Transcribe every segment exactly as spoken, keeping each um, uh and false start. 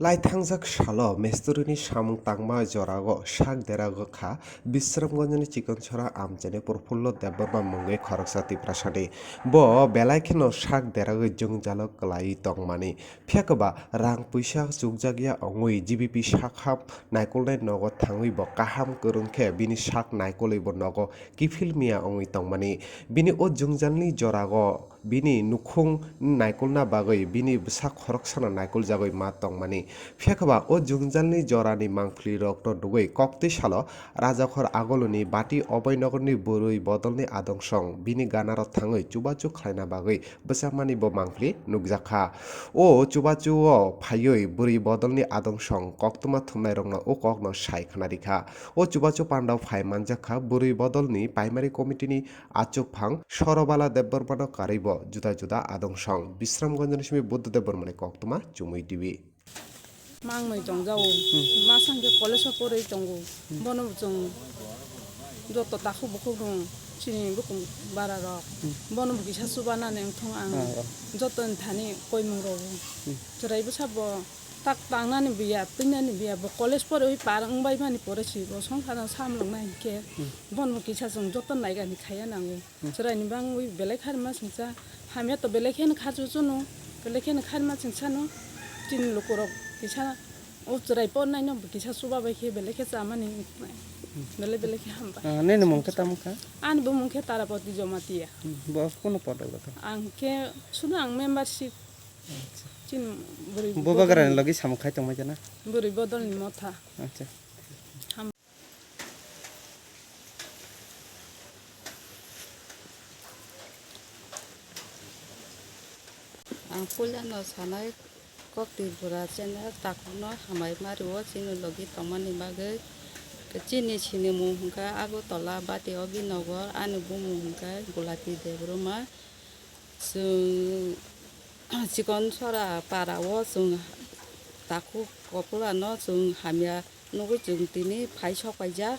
Laithangjak salo Mesturini samung tangma jorao sak dera wngkha Bisramganjni Chikonsora amchaini Prafullo Debbarma mungwi khoroksa Tiprasani. Bo belai kheno sak deragwi jwngjalo kwlaiwi tongmani. Phiya kwba rang puisa chukjakya wngwi G B P sakham naikolnai nogo thangwi bo kaham kwrwng khe bini sak naikolwi bo nogo kiphil miya wngwi tongmani. Bini o jwngjalni jorao bini nukhung naikolna bagwi bini bwsa khoroksano naikoljagwi ma tongmani. Phiya khe ba o jwngjalni jorani mangphlirokno nugwi koktwi salo Rajakhor Aguluni Bati Oboinogorni bwrwi bodolni adong song bini ganaro thangwi chubachu khlaina bagwi bwchamani bo mangphli nukjakha. O chubachu o phaiwi bwrwi bodolni adong song koktwma thumnairokno o kokno sai khna rikha. O chubachu pandao phai manjakha bwrwi bodolni Primary Committee ni Achukphang Sorobala Debbarmano karwibo juda juda adong song Bisramganjni simi Buddha Debbarmani koktwma Chumui T V. Mangmai tongjago. Hmm. Masang khe college o porwi tongo. Hmm. Bono bo chwng joto takhuk bukhuk rwng chini bukung bara rok. Hmm. Bono bo kisa chubanani wngthong ang. Ah, oh. Joto ni thani koimung rogo. Hmm. Chwrai bwsa bo tak tangnani biya, twinani biya, bo college porwi par wngbai mani pore si bo songkha no samlok nai hinkhe. Hmm. Bono bo kisa chwng joto naigani khaiya nango. Chwraini bangwi belai kharma singcha, hamya to belai kheno kharchu chunu, belai kheno kharma singchano, chini lukurok kisa o chwrai pornaino kisa chuba bai khe belai khe chamani belai belai khe hamba. Ah, nini mung khe tamo kha? Ani bumung khe Tarapati Jamatia. Hmm, bo kuno podo goto? Ang khe sudo ang membership. Acha. Chini bwrwi Bubagrani bodolni logi samung khai tongmai jana? Bwrwi bodolni motha. Acha. Ham- Ang puilano sanai kok Tripura channel takhukno hambai ma rio chini logi tongmani bagwi. Chini sinimung hwnkha Agartala Bati Obinogor, ani bumung hwnkha Gulapi Debbarma. Chwng Chikonsora para o chwng takhuk Kopulano chwng hamya nugwi chwng tini phai sok paijak.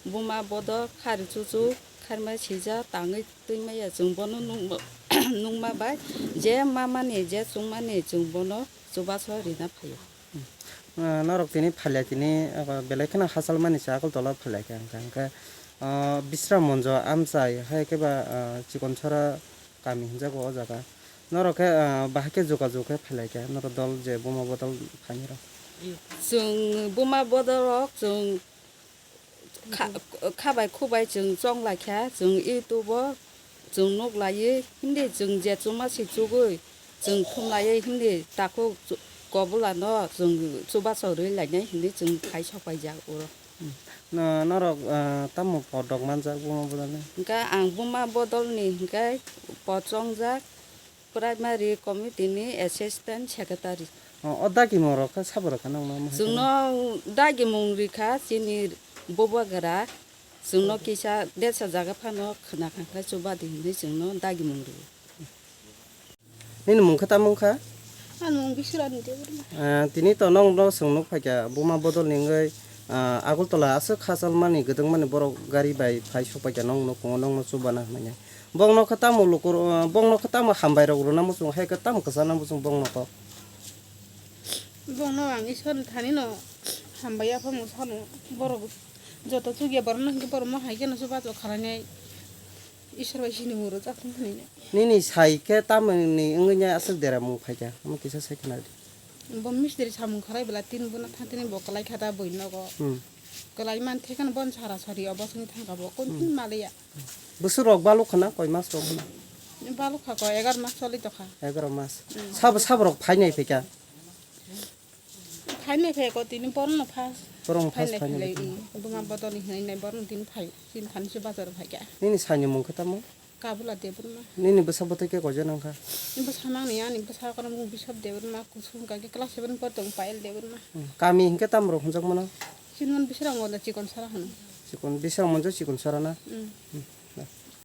Buma bodol khari chuchu kharmai sijak tangwi twi maya chwng bono nukma, nukma bai je mamani je chwngmani chwng bono chubachu rina phaio. Ah, norok tini phailai tini, ah, belai kheno hachal mani se Agartala phailai kha hwnkha hwnkhe, ah, Bisram Monjo amchai hai khe ba, ah, Chikonsora kami hinjago o jaga. Norok khe, ah, bahai khe jogajog khe phailai kha norok dol je buma bodol phainai rok. Chwng buma bodol rok chwng kha-, khabai khubai chwng chonglai kha, chwng YouTube o chwng nuk laiwi hindi chwng je chuma se chugwi chwng thum laiwi hindi takhuk chu-, Kopulano chwng chubachu rwi lainai hindi chwng phai sok paijak oro. Hmm. No-, norok, ah, tamo podok manjak buma bodolni? Hwnkhe ang buma bodolni hwnkhe pochongjak Primary Committee ni Assistant Secretary. O, o dagimung rok khe sabo rok kha nokno? Chwngno dagimung rikha chini bubagra, chwngno kisa desa jaga phano khna kha khe chubadi hinwi chwngno dagimung rwo. Nini mung khe tamo wngkha? Ani mung Biswrani Debbarma. Ah, tini to nokno chwng nuk phaikha buma bodolni wngwi, ah, Agartala aswk hachal mani gwdwng mani borok gari bai phai sok paikha nokno nukhungo nokno chubana hwnwi. Bokno khe tamo lukur, ah, bokno khe tamo hambai rok rwna muchung hai khe tamo kwchana muchung bokno kok? Bokno ang Iswrni thanino hambai yaphangno sano borok joto chukya borokno hwnkhe borokno hai kheno chubachu khwlainai. Isor bai sini muro chakung khwnina. Nini sai khe tamoni wngwi nai aswk dera mung phaikha, omo kisa sai khwna di. Bo mistri samung kharai bwla tin buna thantini bo kwlai kha da bui nogo. Hmm. Kwlai man thekhan bon sara sari obo sini thangka bo kon Hmm. tin maliya. Bwswk rok baluk khana koi mas rok khana? Baluk kha ko egar mas choli tokha. Egar mas. Hmm. Sabo sabo rok phainai phaikha. Phainai phai ko tini borno first. Borno first Phainai phainai phai phai. I, buma bodol ni hinai nai borno tini phai. Tini thani se bazar phai kha. Nini saini mung khe tamo? Kabula Debbarma. Nini bwsa bwtwi khe koijon wngkha? Ni bwsa nang ni ani bwsa kono mung Bisop Debbarma kusung ka khe class seven por tong Payal Debbarma. Hmm. Kami hinkhe tamo rok hwnjak mano? Sinmon Bisrang wala Chikonsara hwno. Chikon Bisrang monjo Chikonsara na? Hmm. Hmm.